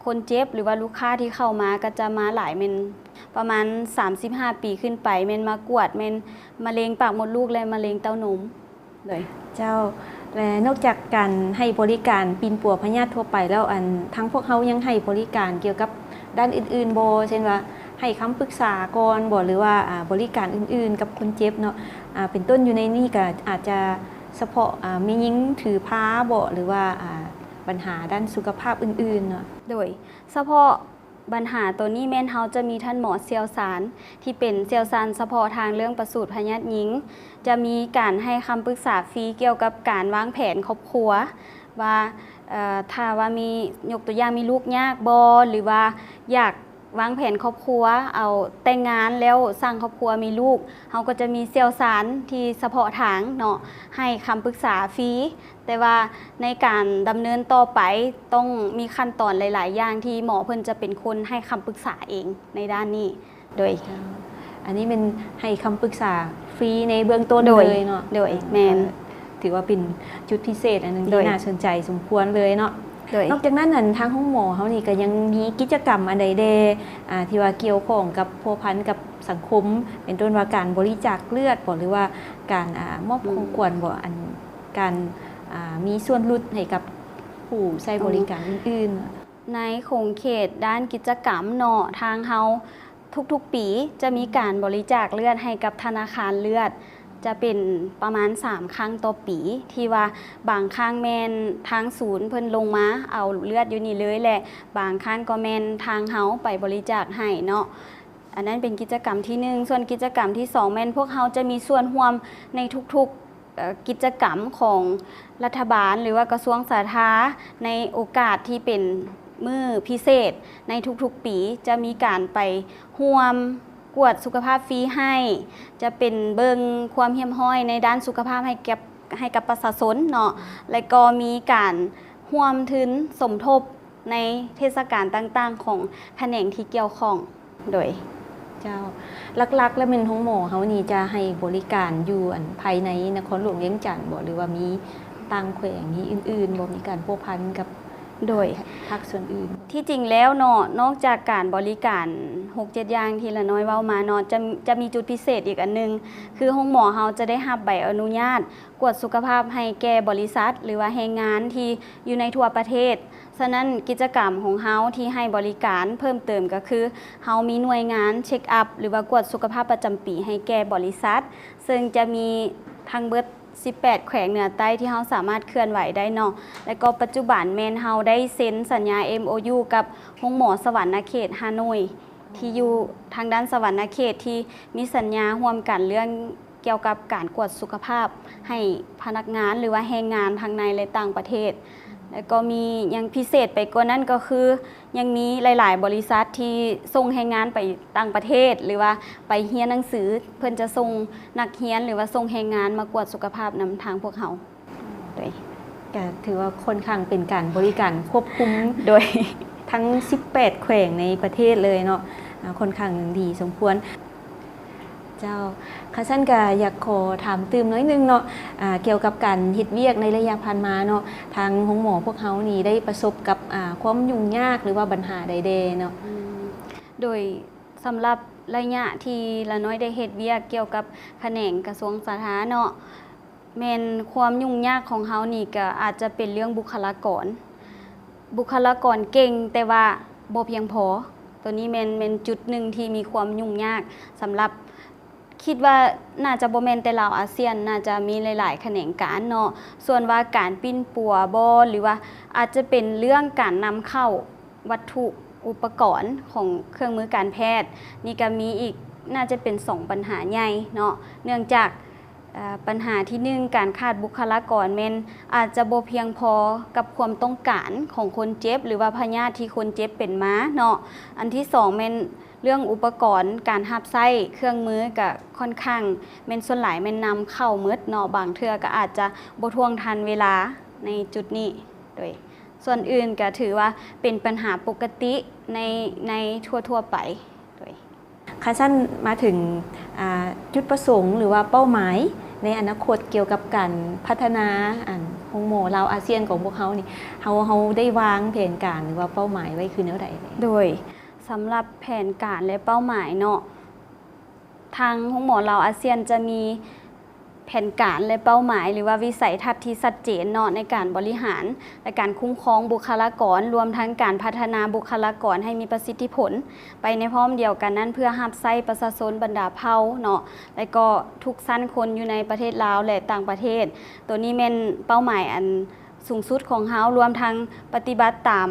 ຄົນເຈັບ ຫຼືວ່າລູກຄ້າທີ່ເຂົ້າມາ ກໍຈະມາຫຼາຍແມ່ນປະມານສາມສິບຫ້າປີຂຶ້ນໄປ ແມ່ນມາກວດແມ່ນມະເຮັງປາກມົດລູກ ແລະ ມະເຮັງເຕົ້ານົມ. ໂດຍ ເຈົ້າ ແລະ ນອກຈາກການໃຫ້ບໍລິການປິ່ນປົວພະຍາດທົ່ວໄປແລ້ວ ອັນ ທາງພວກເຮົາຍັງໃຫ້ບໍລິການກ່ຽວກັບດ້ານອື່ນໆບໍ່? ເຊັ່ນວ່າ ໃຫ້ຄຳປຶກສາກ່ອນບໍ່ ຫຼືວ່າ ອາ ບໍລິການອື່ນໆກັບຄົນເຈັບເນາະ ອາ ເປັນຕົ້ນຢູ່ໃນນີ້ກໍອາດຈະສະເພາະ ອາ ແມ່ຍິງຖືພາບໍ ຫຼືວ່າ ອາ ບັນຫາດ້ານສຸຂະພາບອື່ນໆເນາະ? ໂດຍ ສະເພາະ ບັນຫາໂຕນີ້ແມ່ນເຮົາຈະມີທ່ານໝໍຊ່ຽວຊານ ທີ່ເປັນຊ່ຽວຊານສະເພາະທາງເລື່ອງປະສູດພະຍາດຍິງ ຈະມີການໃຫ້ຄຳປຶກສາຟຣີກ່ຽວກັບການວາງແຜນຄອບຄົວ ວ່າ ເອີ ຖ້າວ່າມີ ຍົກຕົວຢ່າງ ມີລູກຍາກບໍ່ ຫຼືວ່າຢາກວາງແຜນຄອບຄົວ ເອົາແຕ່ງງານແລ້ວສ້າງຄອບຄົວມີລູກ ເຮົາກໍຈະມີຊ່ຽວຊານທີ່ສະເພາະທາງເນາະ ໃຫ້ຄຳປຶກສາຟຣີ ແຕ່ວ່າໃນການດຳເນີນຕໍ່ໄປ ຕ້ອງມີຂັ້ນຕອນຫຼາຍໆຢ່າງ ທີ່ໝໍເພິ່ນຈະເປັນຄົນໃຫ້ຄຳປຶກສາເອງໃນດ້ານນີ້. ໂດຍ ເຈົ້າ ອັນນີ້ແມ່ນໃຫ້ຄຳປຶກສາຟຣີໃນເບື້ອງຕົ້ນເລີຍເນາະ? ໂດຍ ແມ່ນ. ຖືວ່າເປັນຈຸດພິເສດອັນໜຶ່ງ ໂດຍ ທີ່ໜ້າສົນໃຈສົມຄວນເລີຍເນາະ. ໂດຍ ນອກຈາກນັ້ນ ອັນ ທາງໂຮງໝໍເຮົານີ້ກໍຍັງມີກິດຈະກຳອັນໃດແດ່ ອາ ທີ່ວ່າກ່ຽວຂ້ອງກັບ ພົວພັນກັບສັງຄົມ ເປັນຕົ້ນວ່າການບໍລິຈາກເລືອດບໍ ຫຼືວ່າການ ອາ ມອບ ອືມ ຂອງຂວັນບໍ ອັນ ການ ອາ ມີສ່ວນຫຼຸດໃຫ້ກັບຜູ້ໃຊ້ບໍລິການອື່ນໆ? ໃນຂົງເຂດດ້ານກິດຈະກຳເນາະ ທາງເຮົາທຸກໆປີຈະມີການບໍລິຈາກເລືອດໃຫ້ກັບທະນາຄານເລືອດ ຈະເປັນປະມານສາມຄັ້ງຕໍ່ປີ ທີ່ວ່າບາງຄັ້ງແມ່ນທາງສູນເພິ່ນລົງມາເອົາເລືອດຢູ່ນີ້ເລີຍ ແລະ ບາງຄັ້ງກໍແມ່ນທາງເຮົາໄປບໍລິຈາກໃຫ້ເນາະ. ອັນນັ້ນເປັນກິດຈະກຳທີໜຶ່ງ ສ່ວນກິດຈະກຳທີສອງແມ່ນພວກເຮົາຈະມີສ່ວນຮ່ວມໃນທຸກໆ ເອີ ກິດຈະກຳຂອງລັດຖະບານ ຫຼືວ່າກະຊວງສາທາ ໃນໂອກາດທີ່ເປັນມື້ພິເສດໃນທຸກໆປີ ຈະມີການໄປຮ່ວມກວດສຸຂະພາບຟຣີໃຫ້ ຈະເປັນເບິ່ງຄວາມຮຽບຮ້ອຍໃນດ້ານສຸຂະພາບໃຫ້ກັບ ໃຫ້ກັບປະຊາຊົນເນາະ ແລະ ກໍມີການຮ່ວມທຶນສົມທົບ ໃນເທດສະການຕ່າງໆຂອງຂະແໜງທີ່ກ່ຽວຂ້ອງ. ໂດຍ ເຈົ້າ ຫຼັກໆແລ້ວແມ່ນໂຮງໝໍເຮົານີ້ຈະໃຫ້ບໍລິການຢູ່ ອັນ ພາຍໃນນະຄອນຫຼວງວຽງຈັນບໍ ຫຼືວ່າມີຕ່າງແຂວງ ມີອື່ນໆບໍ່ ມີການພົວພັນກັບ ໂດຍ ພາກສ່ວນອື່ນ? ທີ່ຈິງແລ້ວເນາະ ນອກຈາກການບໍລິການຫົກເຈັດຢ່າງທີ່ລະນ້ອຍເວົ້າມາເນາະ ຈະ ຈະມີຈຸດພິເສດອີກອັນໜຶ່ງ ຄືໂຮງໝໍເຮົາຈະໄດ້ຮັບໃບອະນຸຍາດ ກວດສຸຂະພາບໃຫ້ແກ່ບໍລິສັດ ຫຼືວ່າແຮງງານທີ່ຢູ່ໃນທົ່ວປະເທດ. ສະນັ້ນ ກິດຈະກຳຂອງເຮົາທີ່ໃຫ້ບໍລິການເພີ່ມເຕີມກໍຄື ເຮົາມີໜ່ວຍງານເຊັກອັບ ຫຼືວ່າກວດສຸຂະພາບປະຈຳປີໃຫ້ແກ່ບໍລິສັດ ເຊິ່ງຈະມີທັງເບິດສິບແປດແຂວງເໜືອໃຕ້ທີ່ເຮົາສາມາດເຄື່ອນໄຫວໄດ້ເນາະ ແລະ ກໍປັດຈຸບັນແມ່ນເຮົາໄດ້ເຊັນສັນຍາ ເອັມໂອຢູ ກັບໂຮງໝໍສະຫວັນນະເຂດຮ່າໂນ້ຍ ທີ່ຢູ່ທາງດ້ານສະຫວັນນະເຂດ ທີ່ມີສັນຍາຮ່ວມກັນເລື່ອງ ກ່ຽວກັບການກວດສຸຂະພາບໃຫ້ພະນັກງານ ຫຼືວ່າແຮງງານທັງໃນ ແລະ ຕ່າງປະເທດ ແລະ ກໍມີຍັງພິເສດໄປກວ່ານັ້ນກໍຄື ຍັງມີຫຼາຍໆບໍລິສັດທີ່ສົ່ງແຮງງານໄປຕ່າງປະເທດ ຫຼືວ່າໄປຮຽນໜັງສື ເພິ່ນຈະສົ່ງນັກຮຽນ ຫຼືວ່າສົ່ງແຮງງານມາກວດສຸຂະພາບນຳທາງພວກເຮົາ. ໂດຍ ກະຖືວ່າຄ່ອນຂ້າງເປັນການບໍລິການຄວບຄຸມ ໂດຍ ທັງສິບແປດແຂວງໃນປະເທດເລີຍເນາະ ອາ ຄ່ອນຂ້າງດີສົມຄວນ. ເຈົ້າ ຄັນຊັ້ນກໍຢາກຂໍຖາມຕື່ມໜ້ອຍໜຶ່ງເນາະ ອ່າ ກ່ຽວກັບການເຮັດວຽກໃນໄລຍະຜ່ານມາເນາະ ທາງໂຮງໝໍພວກເຮົານີ້ໄດ້ປະສົບກັບ ອ່າ ຄວາມຫຍຸ້ງຍາກ ຫຼືວ່າບັນຫາໃດແດ່ເນາະ? ອືມ ໂດຍ ສຳລັບໄລຍະທີ່ລານ້ອຍໄດ້ເຮັດວຽກກ່ຽວກັບຂະແໜງກະຊວງສາທາເນາະ ແມ່ນຄວາມຫຍຸ້ງຍາກຂອງເຮົານີ້ກໍອາດຈະເປັນເລື່ອງບຸກຄະລາກອນ, ບຸກຄະລາກອນເກັ່ງແຕ່ວ່າບໍ່ພຽງພໍ. ໂຕນີ້ແມ່ນ ແມ່ນຈຸດໜຶ່ງທີ່ມີຄວາມຫຍຸ້ງຍາກສຳລັບ ຄິດວ່າໜ້າຈະບໍ່ແມ່ນແຕ່ລາວອາຊຽນ, ໜ້າຈະມີຫຼາຍໆຂະແໜງການເນາະ. ສ່ວນວ່າການປິ່ນປົວບໍ ຫຼືວ່າອາດຈະເປັນເລື່ອງການນຳເຂົ້າ ວັດຖຸອຸປະກອນຂອງເຄື່ອງມືການແພດ ນີ້ກໍມີອີກ ໜ້າຈະເປັນສອງບັນຫາໃຫຍ່ເນາະ ເນື່ອງຈາກ ເອີ ບັນຫາທີໜຶ່ງ ການຂາດບຸກຄະລາກອນແມ່ນອາດຈະບໍ່ພຽງພໍກັບຄວາມຕ້ອງການຂອງຄົນເຈັບ ຫຼືວ່າພະຍາດທີ່ຄົນເຈັບເປັນມາເນາະ. ອັນທີສອງແມ່ນເລື່ອງອຸປະກອນການຮັບໃຊ້ເຄື່ອງມືກໍຄ່ອນຂ້າງແມ່ນສ່ວນຫຼາຍແມ່ນນຳເຂົ້າໝົດເນາະ, ບາງເທື່ອກໍອາດຈະບໍ່ທ່ວງທັນເວລາໃນຈຸດນີ້. ໂດຍ ສ່ວນອື່ນກໍຖືວ່າເປັນບັນຫາປົກກະຕິໃນ ໃນທົ່ວໆໄປ. ໂດຍ ຄັນຊັ້ນມາເຖິງ ອ່າ ຈຸດປະສົງ ຫຼືວ່າເປົ້າໝາຍໃນອະນາຄົດກ່ຽວກັບການພັດທະນາ ອັນ ໂຮງໝໍລາວອາຊຽນຂອງພວກເຮົານີ້ ເຮົາ ເຮົາໄດ້ວາງແຜນການ ຫຼືວ່າເປົ້າໝາຍໄວ້ຄືແນວໃດແດ່? ໂດຍ ສຳລັບແຜນການ ແລະ ເປົ້າໝາຍເນາະ ທາງໂຮງໝໍລາວອາຊຽນຈະມີແຜນການ ແລະ ເປົ້າໝາຍ ຫຼືວ່າວິໄສທັດທີ່ຊັດເຈນເນາະ ໃນການບໍລິຫານ ແລະ ການຄຸ້ມຄອງບຸກຄະລາກອນ, ລວມທັງການພັດທະນາບຸກຄະລາກອນໃຫ້ມີປະສິດທິຜົນ. ໄປໃນພ້ອມດຽວກັນນັ້ນ ເພື່ອຮັບໃຊ້ປະຊາຊົນບັນດາເຜົ່າເນາະ ແລະ ກໍທຸກຊັ້ນຄົນຢູ່ໃນປະເທດລາວ ແລະ ຕ່າງປະເທດ. ໂຕນີ້ແມ່ນເປົ້າໝາຍອັນສູງສຸດຂອງເຮົາ, ລວມທັງປະຕິບັດຕາມ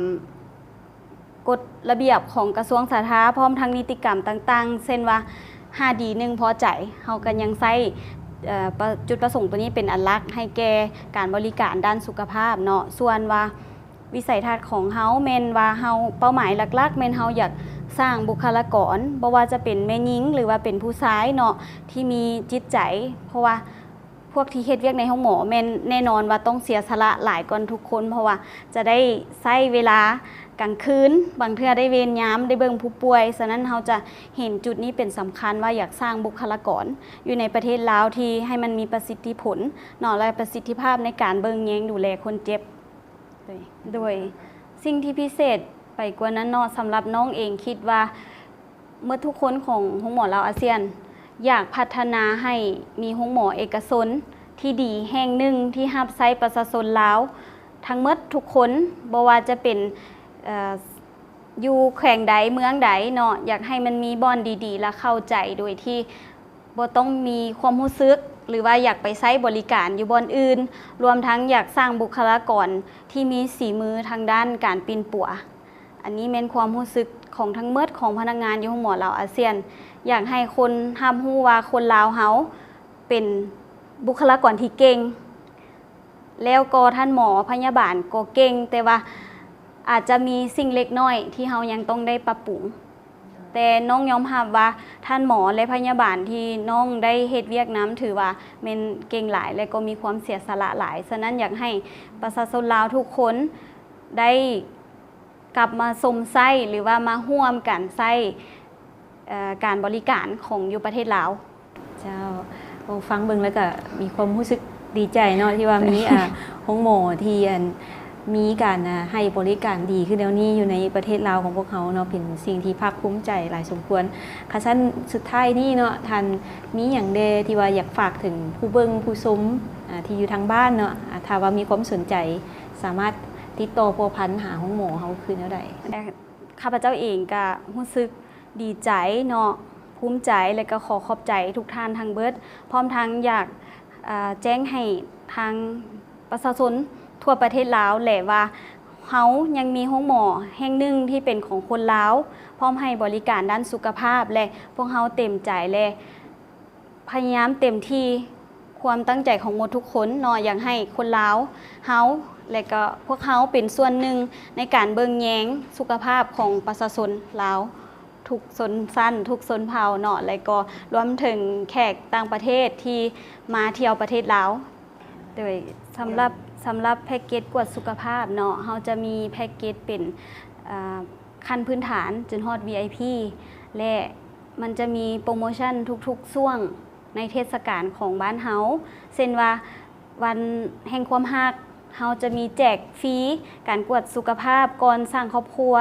ກົດລະບຽບຂອງກະຊວງສາທາ ພ້ອມທັງນິຕິກຳຕ່າງໆ ເຊັ່ນວ່າ ຫ້າດີ ໜຶ່ງ ພໍໃຈ, ເຮົາກໍຍັງໃຊ້ ເອີ ປະ ຈຸດປະສົງໂຕນີ້ເປັນອັນຫຼັກ ໃຫ້ແກ່ການບໍລິການດ້ານສຸຂະພາບເນາະ. ສ່ວນວ່າວິໄສທັດຂອງເຮົາແມ່ນວ່າເຮົາ ເປົ້າໝາຍຫຼັກໆ ແມ່ນເຮົາຢາກສ້າງບຸກຄະລາກອນ ບໍ່ວ່າຈະເປັນແມ່ຍິງ ຫຼືວ່າເປັນຜູ້ຊາຍເນາະ ທີ່ມີຈິດໃຈ ເພາະວ່າ ພວກທີ່ເຮັດວຽກໃນໂຮງໝໍແມ່ນແນ່ນອນວ່າຕ້ອງເສຍສະຫຼະຫຼາຍກວ່າທຸກຄົນ ເພາະວ່າຈະໄດ້ໃຊ້ເວລາກາງຄືນ, ບາງເທື່ອໄດ້ເວນຍາມ, ໄດ້ເບິ່ງຜູ້ປ່ວຍ. ສະນັ້ນເຮົາຈະເຫັນຈຸດນີ້ເປັນສຳຄັນວ່າຢາກສ້າງບຸກຄະລາກອນຢູ່ໃນປະເທດລາວທີ່ໃຫ້ມັນມີປະສິດທິຜົນເນາະ ແລະ ປະສິດທິພາບໃນການເບິ່ງແຍງດູແລຄົນເຈັບ. ໂດຍ ໂດຍ ສິ່ງທີ່ພິເສດໄປກວ່ານັ້ນເນາະ ສຳລັບນ້ອງເອງຄິດວ່າ ໝົດທຸກຄົນຂອງໂຮງໝໍລາວອາຊຽນ ຢາກພັດທະນາໃຫ້ມີໂຮງໝໍເອກະຊົນທີ່ດີແຫ່ງໜຶ່ງທີ່ຮັບໃຊ້ປະຊາຊົນລາວທັງໝົດທຸກຄົນ, ບໍ່ວ່າຈະເປັນ ເອີ ຢູ່ແຂວງໃດເມືອງໃດເນາະ, ຢາກໃຫ້ມັນມີບ່ອນດີໆ ແລະ ເຂົ້າໃຈໂດຍທີ່ບໍ່ຕ້ອງມີຄວາມຮູ້ສຶກ ຫຼືວ່າຢາກໄປໃຊ້ບໍລິການຢູ່ບ່ອນອື່ນ, ລວມທັງຢາກສ້າງບຸກຄະລາກອນທີ່ມີສີມືທາງດ້ານການປິ່ນປົວ. ອັນນີ້ແມ່ນຄວາມຮູ້ສຶກຂອງທັງໝົດຂອງພະນັກງານຢູ່ໂຮງໝໍລາວອາຊຽນ. ຢາກໃຫ້ຄົນຮັບຮູ້ວ່າຄົນລາວເຮົາເປັນບຸກຄະລາກອນທີ່ເກັ່ງ, ແລ້ວກໍທ່ານໝໍພະຍາບານກໍເກັ່ງ, ແຕ່ວ່າອາດຈະມີສິ່ງເລັກນ້ອຍທີ່ເຮົາຍັງຕ້ອງໄດ້ປັບປຸງ. ແຕ່ນ້ອງຍອມຮັບວ່າທ່ານໝໍ ແລະ ພະຍາບານທີ່ນ້ອງໄດ້ເຮັດວຽກນຳ ຖືວ່າແມ່ນເກັ່ງຫຼາຍ ແລະ ກໍມີຄວາມເສຍສະຫຼະຫຼາຍ. ສະນັ້ນຢາກໃຫ້ປະຊາຊົນລາວທຸກຄົນໄດ້ ກັບມາຊົມໃຊ້ ຫຼືວ່າມາຮ່ວມກັນໃຊ້ ເອີ ການບໍລິການຂອງຢູ່ປະເທດລາວ. ເຈົ້າ ໂອ້ ຟັງເບິ່ງແລ້ວກໍມີຄວາມຮູ້ສຶກດີໃຈເນາະ ທີ່ວ່າມີ ອ່າ ໂຮງໝໍທີ່ ອັນ ມີການ ອ່າ ໃຫ້ບໍລິການດີຄືແນວນີ້ຢູ່ໃນປະເທດລາວຂອງພວກເຮົາເນາະ ເປັນສິ່ງທີ່ພາກພູມໃຈຫຼາຍສົມຄວນ. ຄັນຊັ້ນສຸດທ້າຍນີ້ເນາະ ທ່ານມີຫຍັງແດ່ທີ່ວ່າຢາກຝາກເຖິງຜູ້ເບິ່ງຜູ້ຊົມ ອ່າ ທີ່ຢູ່ທາງບ້ານເນາະ ອ່າ ຖ້າວ່າມີຄວາມສົນໃຈ ສາມາດຕິດຕໍ່ພົວພັນຫາໂຮງໝໍເຮົາຄືແນວໃດ? ຂ້າພະເຈົ້າເອງກະຮູ້ສຶກດີໃຈເນາະ ພູມໃຈ ແລະ ກະຂໍຂອບໃຈທຸກທ່ານທັງເບິດ. ພ້ອມທັງຢາກ ເອີ ແຈ້ງໃຫ້ທາງປະຊາຊົນທົ່ວປະເທດລາວແຫຼະວ່າ ເຮົາຍັງມີໂຮງໝໍແຫ່ງໜຶ່ງທີ່ເປັນຂອງຄົນລາວ ພ້ອມໃຫ້ບໍລິການດ້ານສຸຂະພາບ ແລະ ພວກເຮົາເຕັມໃຈ ແລະ ພະຍາຍາມເຕັມທີ່ ຄວາມຕັ້ງໃຈຂອງໝົດທຸກຄົນເນາະ ຢາກໃຫ້ຄົນລາວເຮົາ ແລະ ກໍພວກເຮົາເປັນສ່ວນໜຶ່ງໃນການເບິ່ງແຍງສຸຂະພາບຂອງປະຊາຊົນລາວ ທຸກຊົນຊັ້ນ ທຸກຊົນເຜົ່າເນາະ ແລະ ກໍລວມເຖິງແຂກຕ່າງປະເທດທີ່ມາທ່ຽວປະເທດລາວ. ໂດຍ ສຳລັບ ສຳລັບແພັກເກັດກວດສຸຂະພາບເນາະ ເຮົາຈະມີແພັກເກັດເປັນ ເອີ ຂັ້ນພື້ນຖານຈົນຮອດ ວີໄອພີ ແລະ ມັນຈະມີໂປຣໂມຊັນທຸກໆຊ່ວງໃນເທດສະການຂອງບ້ານເຮົາ ເຊັ່ນວ່າ ວັນແຫ່ງຄວາມຮັກ ເຮົາຈະມີແຈກຟຣີການກວດສຸຂະພາບກ່ອນສ້າງຄອບຄົວ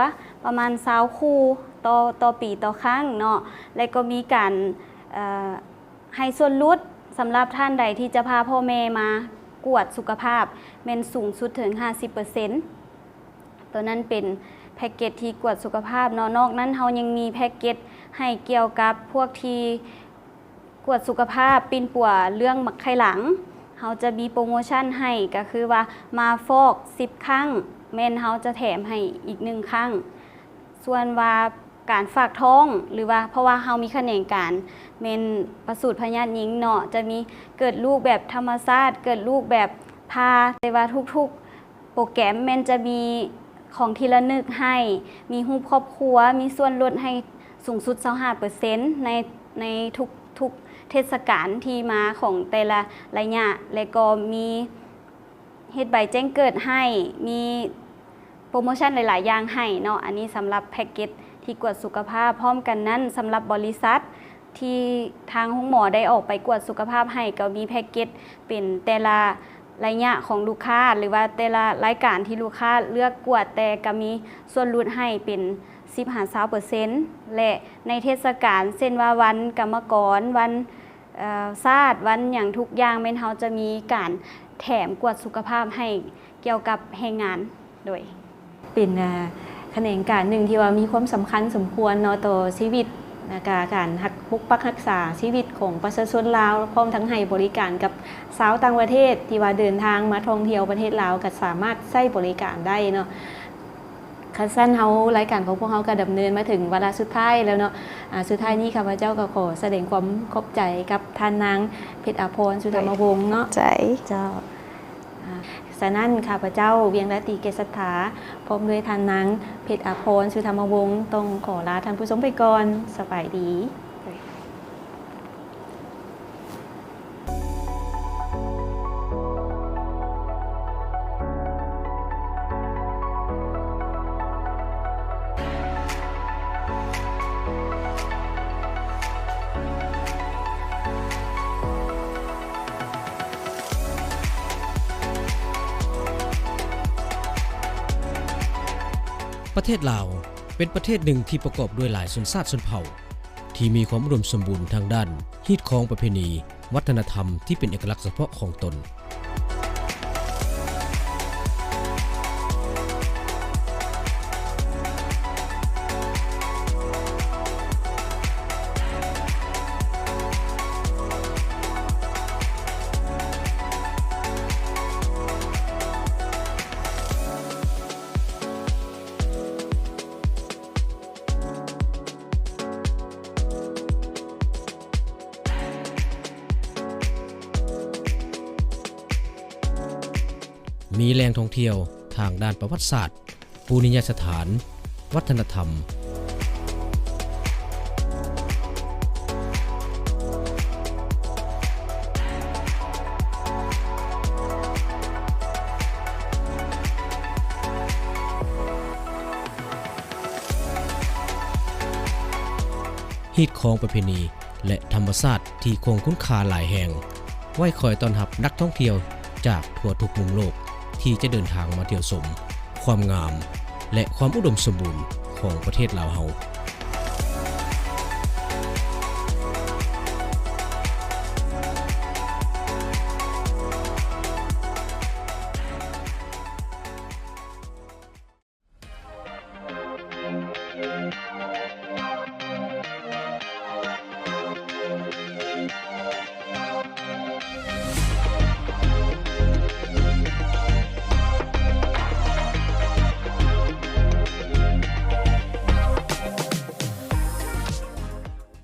ປະມານຊາວຄູ່ຕໍ່ ຕໍ່ປີຕໍ່ຄັ້ງເນາະ ແລະ ກໍມີການ ເອີ ໃຫ້ສ່ວນຫຼຸດສຳລັບທ່ານໃດທີ່ຈະພາພໍ່ແມ່ມາກວດສຸຂະພາບ ແມ່ນສູງສຸດເຖິງຫ້າສິບເປີເຊັນ. ໂຕນັ້ນເປັນແພັກເກັດທີ່ກວດສຸຂະພາບເນາະ. ນອກນັ້ນເຮົາຍັງມີແພັກເກັດໃຫ້ກ່ຽວກັບພວກທີ່ກວດສຸຂະພາບປິ່ນປົວເລື່ອງໄຂ່ຫຼັງ. ເຮົາຈະມີໂປຣໂມຊັນໃຫ້ ກໍຄືວ່າມາຟອກສິບຄັ້ງ ແມ່ນເຮົາຈະແຖມໃຫ້ອີກໜຶ່ງຄັ້ງ. ສ່ວນວ່າການຝາກທ້ອງ ຫຼືວ່າ ເພາະວ່າເຮົາມີຂະແໜງການແມ່ນປະສູດພະຍາດຍິງເນາະ ຈະມີເກີດລູກແບບທຳມະຊາດ ເກີດລູກແບບຜ່າ ແຕ່ວ່າທຸກໆໂປຣແກຣມແມ່ນຈະມີຂອງທີ່ລະນຶກໃຫ້ ມີຮູບຄອບຄົວ ມີສ່ວນລົດໃຫ້ສູງສຸດຊາວຫ້າເປີເຊັນ ໃນ ໃນທຸກໆເທດສະການທີ່ມາຂອງແຕ່ລະໄລຍະ ແລະ ກໍມີ ເຮັດໃບແຈ້ງເກີດໃຫ້ ມີໂປຣໂມຊັນຫຼາຍໆຢ່າງໃຫ້ເນາະ. ອັນນີ້ສຳລັບແພັກເກັດທີ່ກວດສຸຂະພາບ. ພ້ອມກັນນັ້ນ ສຳລັບບໍລິສັດທີ່ທາງໂຮງໝໍໄດ້ອອກໄປກວດສຸຂະພາບໃຫ້ ກໍມີແພັກເກັດເປັນແຕ່ລະໄລຍະຂອງລູກຄ້າ ຫຼືວ່າແຕ່ລະລາຍການທີ່ລູກຄ້າເລືອກກວດ ແຕ່ກໍມີສ່ວນຫຼຸດໃຫ້ເປັນສິບຫາຊາວເປີເຊັນ ແລະ ໃນເທດສະການ ເຊັ່ນວ່າວັນກຳມະກອນ ວັນ ເອີ ຊາດ ວັນຫຍັງທຸກຢ່າງ ແມ່ນເຮົາຈະມີການແຖມກວດສຸຂະພາບໃຫ້ກ່ຽວກັບແຮງງານ. ໂດຍ ເປັນ ເອີ ຂະແໜງການໜຶ່ງທີ່ວ່າມີຄວາມສຳຄັນສົມຄວນເນາະ ຕໍ່ຊີວິດ ແລະ ກະການຮັກ ປົກປັກຮັກສາຊີວິດຂອງປະຊາຊົນລາວ ພ້ອມທັງໃຫ້ບໍລິການກັບຊາວຕ່າງປະເທດທີ່ວ່າເດີນທາງມາທ່ອງທ່ຽວປະເທດລາວ ກໍສາມາດໃຊ້ບໍລິການໄດ້ເນາະ. ຄັນຊັ້ນເຮົາ ລາຍການຂອງພວກເຮົາກໍດຳເນີນມາເຖິງວາລະສຸດທ້າຍແລ້ວເນາະ. ອາ ສຸດທ້າຍນີ້ຂ້າພະເຈົ້າກໍຂໍສະແດງຄວາມຂອບໃຈກັບທ່ານນາງເພັດອາພອນ ສຸທຳມະວົງເນາະ. ຂອບໃຈ. ເຈົ້າ. ອາ ສະນັ້ນ ຂ້າພະເຈົ້າ ວຽງລາຕີ ເກດສັດຖາ ພ້ອມດ້ວຍທ່ານນາງເພັດອາພອນ ສຸທຳມະວົງ ຕ້ອງຂໍລາທ່ານຜູ້ຊົມໄປກ່ອນ. ສະບາຍດີ. ປະເທດລາວ ເປັນປະເທດໜຶ່ງທີ່ປະກອບດ້ວຍຫຼາຍຊົນຊາດຊົນເຜົ່າ ທີ່ມີຄວາມອຸດົມສົມບູນທາງດ້ານຮີດຄອງປະເພນີ ວັດທະນະທຳທີ່ເປັນເອກະລັກສະເພາະຂອງຕົນ. ມີແຫຼ່ງທ່ອງທ່ຽວທາງດ້ານປະຫວັດສາດ, ປູລິຍະສະຖານ, ວັດທະນະທຳ. ຮີດຄອງປະເພນີ ແລະ ທຳມະຊາດທີ່ຄົງຄຸນຄ່າຫຼາຍແຫ່ງ ໄວ້ຄອຍຕ້ອນຮັບນັກທ່ອງທ່ຽວຈາກທົ່ວທຸກມຸມໂລກ ທີ່ຈະເດີນທາງມາທ່ຽວຊົມຄວາມງາມ ແລະ ຄວາມອຸດົມສົມບູນຂອງປະເທດລາວເຮົາ.